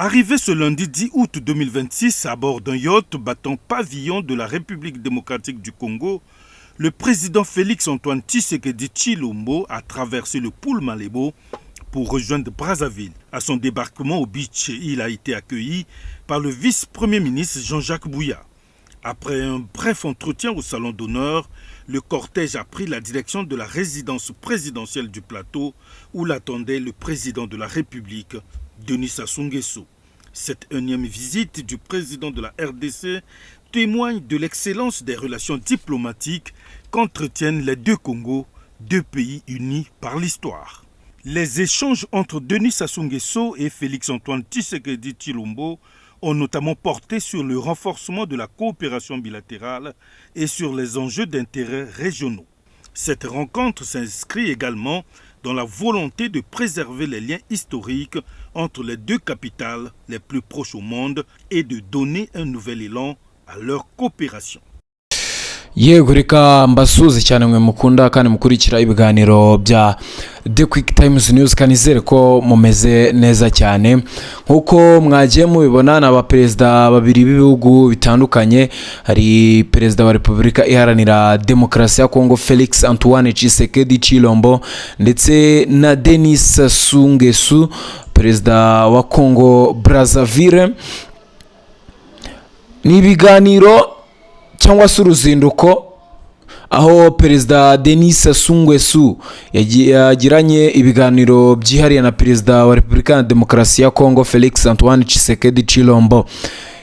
Arrivé ce lundi 10 août 2026 à bord d'un yacht battant pavillon de la République démocratique du Congo, le président Félix Antoine Tshisekedi Tshilombo a traversé le Pool Malebo pour rejoindre Brazzaville. À son débarquement au beach, il a été accueilli par le vice-premier ministre Jean-Jacques Bouya. Après un bref entretien au salon d'honneur, le cortège a pris la direction de la résidence présidentielle du plateau où l'attendait le président de la République, Denis Sassou Nguesso. Cette énième visite du président de la RDC témoigne de l'excellence des relations diplomatiques qu'entretiennent les deux Congos, deux pays unis par l'histoire. Les échanges entre Denis Sassou Nguesso et Félix-Antoine Tshisekedi Tshilombo ont notamment porté sur le renforcement de la coopération bilatérale et sur les enjeux d'intérêts régionaux. Cette rencontre s'inscrit également dans la volonté de préserver les liens historiques entre les deux capitales les plus proches au monde et de donner un nouvel élan à leur coopération. Yego, reka mbasuhuze cyane mwe mukunda kandi mukurikira ibiganiro bya The Quick Times News. Kanizere ko mumeze neza cyane. Nk'uko mwagiye mubibona, ni abaperezida babiri b'ibihugu bitandukanye. Hari Perezida wa Repubulika Iharanira Demokarasi ya Kongo, Felix Antoine Tshisekedi Tshilombo, ndetse na Denis Sassou Nguesso, Perezida wa Kongo Brazzaville. Ni ibiganiro cyangwa se uruzinduko aho Perezida Denis Sassou Nguesso yagiranye ibiganiro byihariye na Perezida wa Repubulika ya Demokarasi ya Kongo, Felix Antoine Tshisekedi Tshilombo.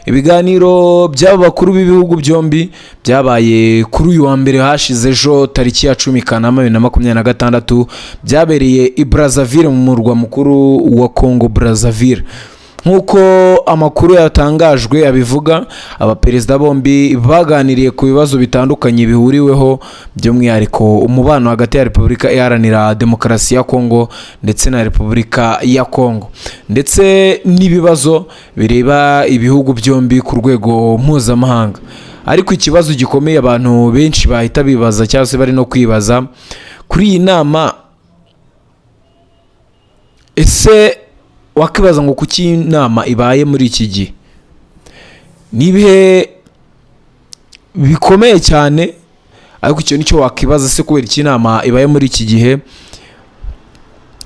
Ibiganiro by'aba bakuru b'ibihugu byombi byabaye kuri uyu wa mbere hashize ejo, tariki ya 10 Kanama 2026, byabereye i Brazzaville, mu murwa mukuru wa Congo Brazzaville. Nk'uko amakuru yatangajwe abivuga, abaperezida bombi baganiriye ku bibazo bitandukanye bihuriweho, by'umwihariko umubano hagati ya Repubulika Iharanira Demokarasi ya Kongo ndetse na Repubulika ya Kongo, ndetse n'ibibazo bireba ibihugu byombi ku rwego mpuzamahanga. Ariko ikibazo gikomeye abantu benshi bahita bibaza cyangwa se bari no kwibaza kuri iyi nama, ese wakibaza ngo kuki iyi nama ibaye muri iki gihe? Ni ibihe bikomeye cyane, ariko icyo nicyo wakibaza se, kubera iki nama ibaye muri iki gihe?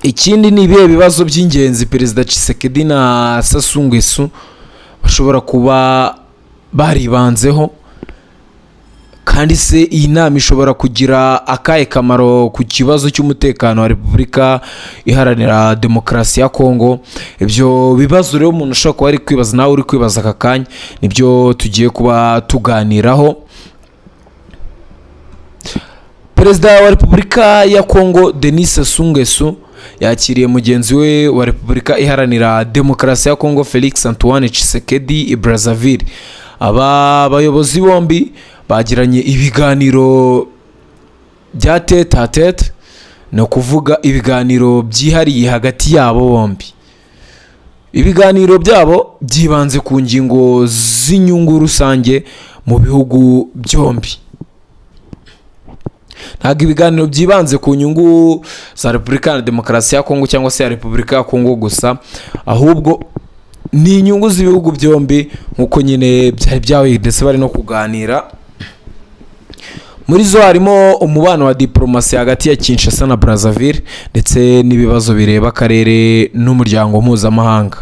Ikindi, ni ibihe bibazo by'ingenzi Perezida Tshisekedi na Sassou Nguesso bashobora kuba baribanzeho? Kandi se iyi nama ishobora kugira akahe kamaro ku kibazo cy'umutekano wa Repubulika Iharanira Demokarasi ya Kongo? Ibyo bibazo rero umuntu ashobora kuba ari kwibaza, nawe uri kwibaza aka kanya, nibyo tugiye kuba tuganiraho. Perezida wa Repubulika ya Kongo, Denis Sassou Nguesso, yakiriye mugenzi we wa Repubulika Iharanira Demokarasi ya Kongo, Felix Antoine Tshisekedi, i Brazzaville. Aba bayobozi bombi bagiranye ibiganiro bya tête à tête, ni ukuvuga ibiganiro byihariye hagati yabo bombi. Ibiganiro byabo byibanze ku ngingo z'inyungu rusange mu bihugu byombi. Ntabwo ibiganiro byibanze ku nyungu za Repubulika ya Demokarasi ya Kongo cyangwa se ya Repubulika ya Kongo gusa, ahubwo ni inyungu z'ibihugu byombi, nk'uko nyine byari byabaye ndetse bari no kuganira. Muri zo harimo umubano wa diporomasi hagati ya Kinshasa na Brazzaville, ndetse n'ibibazo bireba akarere n'umuryango mpuzamahanga.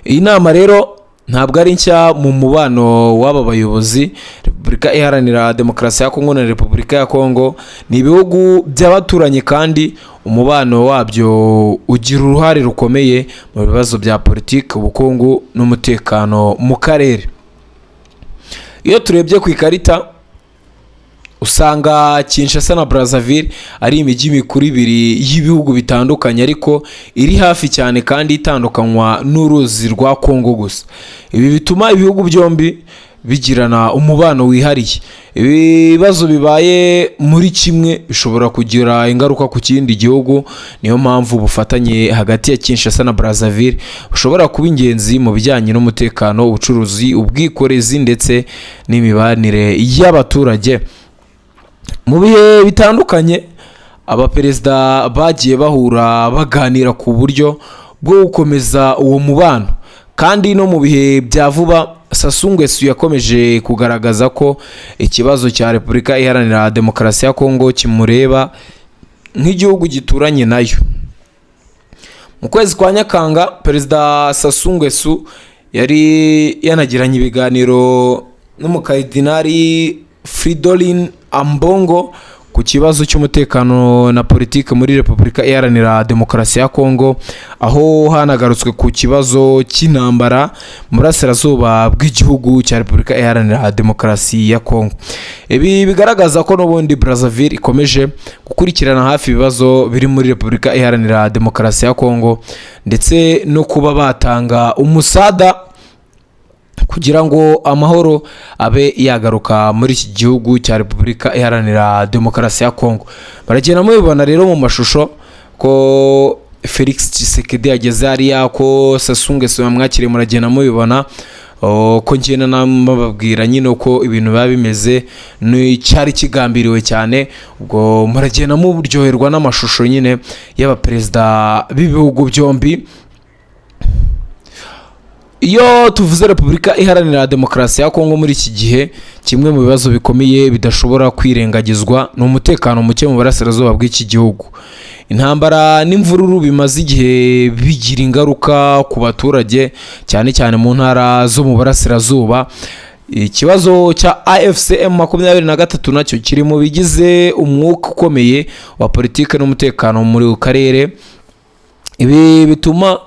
Iyi nama rero ntabwo ari nshya mu mubano w'aba bayobozi. Repubulika Iharanira Demokarasi ya Kongo na Repubulika ya Kongo ni ibihugu by'abaturanyi, kandi umubano wabyo ugira uruhare rukomeye mu bibazo bya politiki, ubukungu n'umutekano mu karere. Iyo turebye ku ikarita, usanga Kinshasa na Brazzaville ari imijyi mikuru ibiri y'ibihugu bitandukanye, ariko iri hafi cyane kandi itandukanywa n'uruzi rwa Kongo gusa. Ibi bituma ibihugu byombi bigirana umubano wihariye. Ibibazo bibaye muri kimwe bishobora kugira ingaruka ku kindi gihugu. Niyo mpamvu ubufatanye hagati ya Kinshasa na Brazzaville bushobora kuba ingenzi mu bijyanye n'umutekano, ubucuruzi, ubwikorezi ndetse n'imibanire y'abaturage. Mu bihe bitandukanye, abaperezida bagiye bahura baganira ku buryo bwo gukomeza uwo mubano. Kandi no mu bihe bya vuba, Sassou Nguesso yakomeje kugaragaza ko ikibazo cya Repubulika Iharanira Demokarasi ya Kongo kimureba nk'igihugu gituranye nayo. Mu kwezi kwa Nyakanga, Perezida Sassou Nguesso yari yanagiranye ibiganiro n'umukardinali Fridolin Ambongo ku kibazo cy'umutekano na politiki muri Repubulika Iharanira Demokarasi ya Kongo, aho hanagarutswe ku kibazo cy'intambara mu burasirazuba bw'igihugu cya Repubulika Iharanira Demokarasi ya Kongo. Ibi bigaragaza ko n'ubundi Brazzaville ikomeje gukurikirana hafi ibibazo biri muri Repubulika Iharanira Demokarasi ya Kongo, ndetse no kuba batanga umusada kugira ngo amahoro abe yagaruka muri iki gihugu cya Repubulika Iharanira Demokarasi ya Kongo. Baragenda mubibona rero mu mashusho ko Felix Tshisekedi yageze hariya, ko Sassou Nguesso yamwakiriye. Muragenda mubibona ko ngenda nababwira nyine uko ibintu biba bimeze n'icyari kigambiriwe cyane. Ubwo muragenda muryoherwa n'amashusho nyine y'abaperezida b'ibihugu byombi. Iyo tuvuze Repubulika Iharanira Demokarasi ya Kongo muri iki gihe, kimwe mu bibazo bikomeye bidashobora kwirengagizwa ni umutekano muke mu burasirazuba bw'iki gihugu. Intambara n'imvururu bimaze igihe bigira ingaruka ku baturage, cyane cyane mu ntara zo mu burasirazuba. Ikibazo cya AFC M23 nacyo kiri mu bigize umwuka ukomeye wa politiki n'umutekano muri karere. Ibi bituma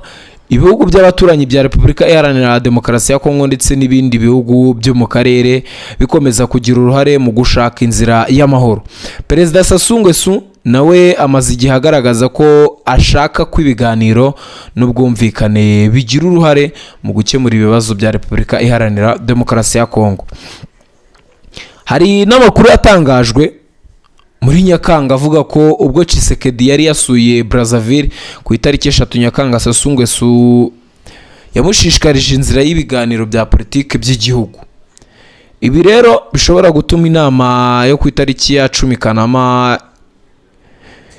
ibihugu by'abaturanyi bya Repubulika Iharanira Demokarasi ya Kongo ndetse n'ibindi bihugu byo mu karere bikomeza kugira uruhare mu gushaka inzira y'amahoro. Perezida Sassou Nguesso nawe amaze igihe agaragaza ko ashaka ko ibiganiro n'ubwumvikane bigira uruhare mu gukemura ibibazo bya Repubulika Iharanira Demokarasi ya Kongo. Hari n'amakuru yatangajwe muri Nyakanga avuga ko ubwo Tshisekedi yari yasuye Brazzaville ku itariki 3 Nyakanga, Sassou Nguesso yamushishikarije inzira y'ibiganiro bya politiki by'igihugu. Ibi rero bishobora gutuma inama yo ku itariki ya 10 Kanama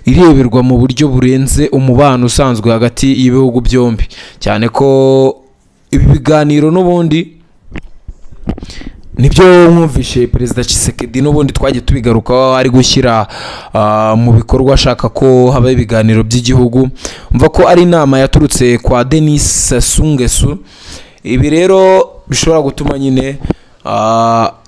ireberwa mu buryo burenze umubano usanzwe hagati y'ibihugu byombi, cyane ko ibi biganiro n'ubundi nibyo mwumvishe Perezida Tshisekedi, n'ubundi twagiye tubigarukaho, ari gushyira mu bikorwa, ashaka ko habaho ibiganiro by'igihugu. Mva ko ari inama yaturutse kwa Denis Sassou Nguesso. Ibi rero bishobora gutuma nyine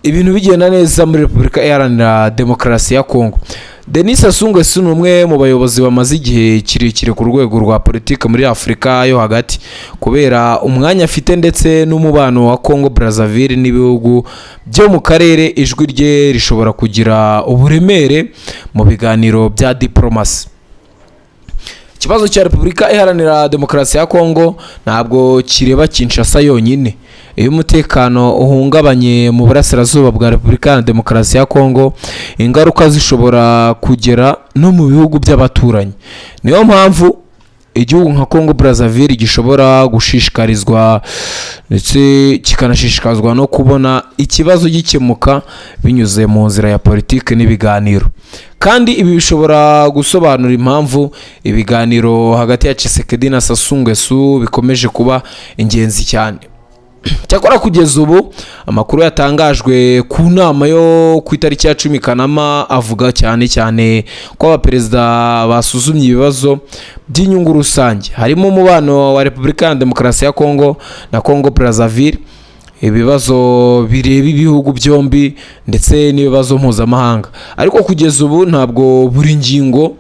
ibintu bigenda neza muri Repubulika Iharanira Demokarasi ya Kongo. Denis Sassou Nguesso ni umwe mu bayobozi bamaze igihe kirekire ku rwego rwa politiki muri Afurika yo hagati. Kubera umwanya afite ndetse n'umubano wa Congo Brazzaville n'ibihugu byo mu karere, ijwi rye rishobora kugira uburemere mu biganiro bya diporomasi. Ikibazo cya Repubulika Iharanira Demokarasi ya Kongo ntabwo kireba Kinshasa yonyine. Iyo umutekano uhungabanye mu burasirazuba bwa Repubulika Iharanira Demokarasi ya Kongo, ingaruka zishobora kugera no mu bihugu by'abaturanyi. Niyo mpamvu igihugu nka Congo Brazzaville gishobora gushishikarizwa, ndetse kikanashishikazwa no kubona ikibazo gikemuka binyuze mu nzira ya politiki n'ibiganiro. Kandi ibi bishobora gusobanura impamvu ibiganiro hagati ya Tshisekedi na Sassou Nguesso bikomeje kuba ingenzi cyane. Cyakora kugeza ubu, amakuru yatangajwe ku nama yo ku itariki ya 10 Kanama avuga cyane cyane ko abaperezida basuzumye ibibazo by'inyungu rusange, harimo umubano wa Repubulika ya Demokarasi ya Kongo na Congo Brazzaville, ibibazo bireba ibihugu byombi ndetse n'ibibazo mpuzamahanga. Ariko kugeza ubu ntabwo buri ngingo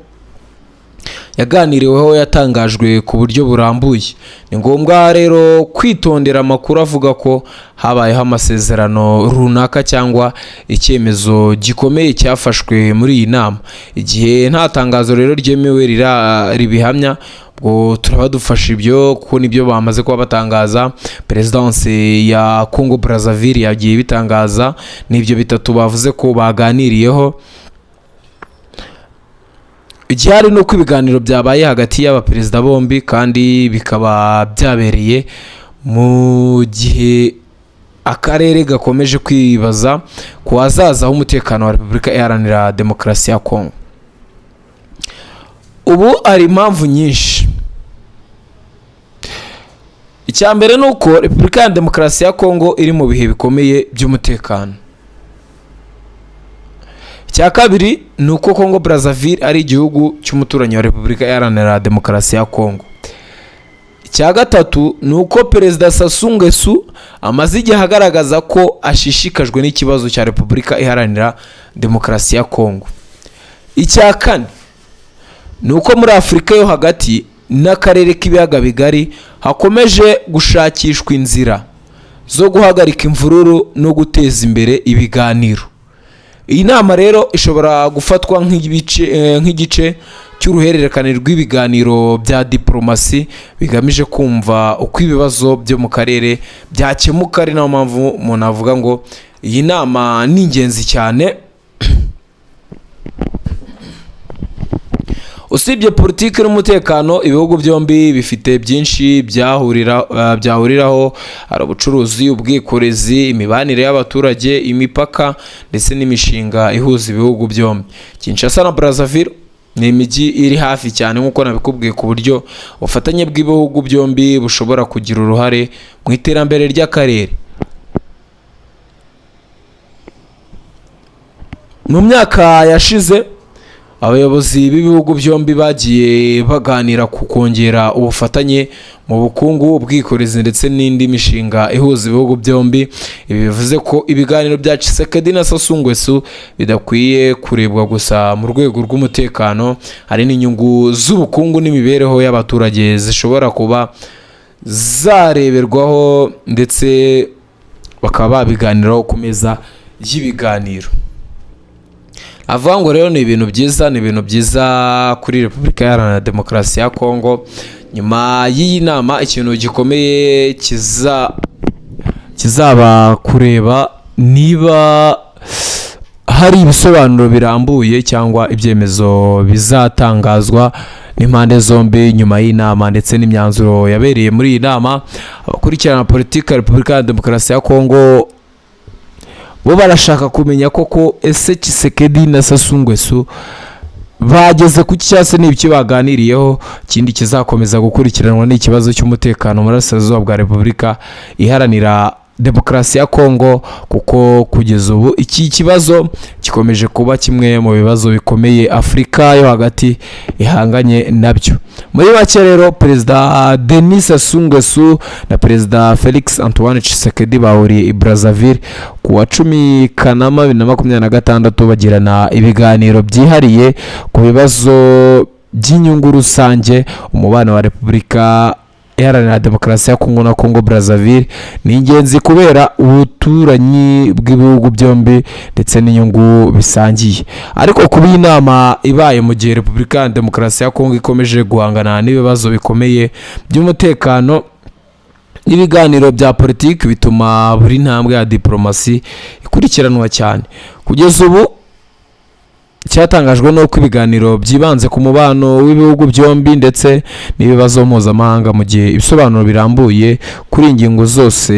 yaganiriweho yatangajwe ku buryo burambuye. Ni ngombwa rero kwitondera amakuru avuga ko habayeho amasezerano runaka cyangwa icyemezo gikomeye cyafashwe muri iyi nama, igihe nta tangazo rero ryemewe ribihamya. Ubwo turaba dufashe ibyo kuko nibyo bamaze kuba batangaza. Perezidanse ya Congo Brazzaville yagiye bitangaza, n'ibyo bitatu bavuze ko baganiriyeho. Igihari ni uko ibiganiro byabaye hagati y'abaperezida bombi, kandi bikaba byabereye mu gihe akarere gakomeje kwibaza ku hazaza h'umutekano wa Repubulika Iharanira Demokarasi ya Kongo. Ubu hari impamvu nyinshi. Icya mbere ni uko Repubulika ya Demokarasi ya Kongo iri mu bihe bikomeye by'umutekano. Icya kabiri ni uko Kongo Brazzaville ari igihugu cy'umuturanyi wa Repubulika Iharanira Demokarasi ya Kongo. Icya gatatu ni uko Perezida Sassou Nguesso amaze igihe agaragaza ko ashishikajwe n'ikibazo cya Repubulika Iharanira Demokarasi ya Kongo. Icya kane ni uko muri Afurika yo Hagati n'akarere k'Ibiyaga Bigari hakomeje gushakishwa inzira zo guhagarika imvururu no guteza imbere ibiganiro. Iyi nama rero ishobora gufatwa nk'igice cy'uruhererekane rw'ibiganiro bya diporomasi bigamije kumva uko ibibazo byo mu karere byakemuka, ari nayo mpamvu umuntu avuga ngo iyi nama ni ingenzi cyane. Usibye politiki n'umutekano, ibihugu byombi bifite byinshi byahuriraho. Hari ubucuruzi, ubwikorezi, imibanire y'abaturage, imipaka ndetse n'imishinga ihuza ibihugu byombi. Kinshasa na Brazzaville ni imijyi iri hafi cyane nk'uko nabikubwiye, ku buryo ubufatanye bw'ibihugu byombi bushobora kugira uruhare mu iterambere ry'akarere. Mu myaka yashize, abayobozi b'ibihugu byombi bagiye baganira ku kongera ubufatanye mu bukungu, ubwikorezi ndetse n'indi mishinga ihuza ibihugu byombi. Ibi bivuze ko ibiganiro bya Tshisekedi na Sassou Nguesso bidakwiye kurebwa gusa mu rwego rw'umutekano. Hari n'inyungu z'ubukungu n'imibereho y'abaturage zishobora kuba zareberwaho, ndetse bakaba babiganiraho ku meza y'ibiganiro. Avuga ngo rero ni ibintu byiza, ni ibintu byiza kuri Repubulika Iharanira Demokarasi ya Kongo. Nyuma y'iyi nama, ikintu gikomeye kizaba kureba niba hari ibisobanuro birambuye cyangwa ibyemezo bizatangazwa n'impande zombi nyuma y'inama ndetse n'imyanzuro yabereye muri iyi nama. Abakurikirana politiki ya Repubulika ya Demokarasi ya Kongo bo barashaka kumenya koko ese Tshisekedi na Sassou Nguesso bageze ku cyangwa se n'ibiki baganiriyeho. Ikindi kizakomeza gukurikiranwa ni ikibazo cy'umutekano muri Burasirazuba bwa Repubulika Iharanira Demokarasi ya Kongo, kuko kugeza ubu iki kibazo gikomeje kuba kimwe mu bibazo bikomeye Afurika yo Hagati ihanganye nabyo. Muri make rero, Perezida Denis Sassou Nguesso na Perezida Felix Antoine Tshisekedi bahuriye i Brazzaville ku wa 10 Kanama 2026, bagirana ibiganiro byihariye ku bibazo by'inyungu rusange. Umubano wa Repubulika Iharanira Demokarasi ya Kongo na Kongo Brazzaville ni ingenzi kubera ubuturanyi bw'ibihugu byombi ndetse n'inyungu bisangiye. Ariko kuba iyi nama ibaye mu gihe Repubulika ya Demokarasi ya Kongo ikomeje guhangana n'ibibazo bikomeye by'umutekano n'ibiganiro bya politiki, bituma buri ntambwe ya diporomasi ikurikiranwa cyane. Kugeza ubu, icyatangajwe ni uko ibiganiro byibanze ku mubano w'ibihugu byombi ndetse n'ibibazo mpuzamahanga, mu gihe ibisobanuro birambuye kuri iyi ngingo zose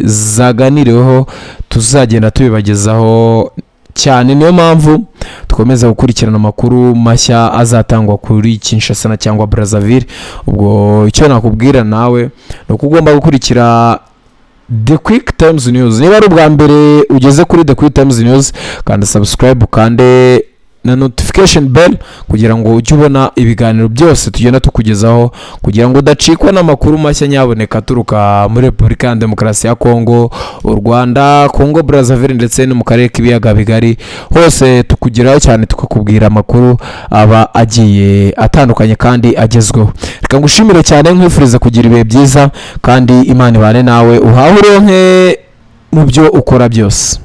zaganiriweho tuzagenda tubibagezaho cyane. Niyo mpamvu dukomeza gukurikirana amakuru mashya azatangwa kuri Kinshasa na cyangwa Brazzaville. Ubwo icyo nakubwira nawe ni uko ugomba gukurikira The Quick Times News. Niba ari ubwa mbere ugeze kuri The Quick Times News, kanda subscribe, ukande na notification bell kugira ngo ujye ubona ibiganiro byose tugenda tukugezaho, kugira ngo udacikwa n'amakuru mashya nyaboneka aturuka muri Repubulika ya Demokarasi ya Kongo, u Rwanda, Kongo Brazzaville ndetse no mu karere k'Ibiyaga Bigari. Hose tukugeraho cyane, tukakubwira amakuru aba agiye atandukanye kandi agezweho. Reka ngushimire cyane, nkwifuriza kugira ibihe byiza, kandi Imana ibane nawe, uhahe uronke mu byo ukora byose.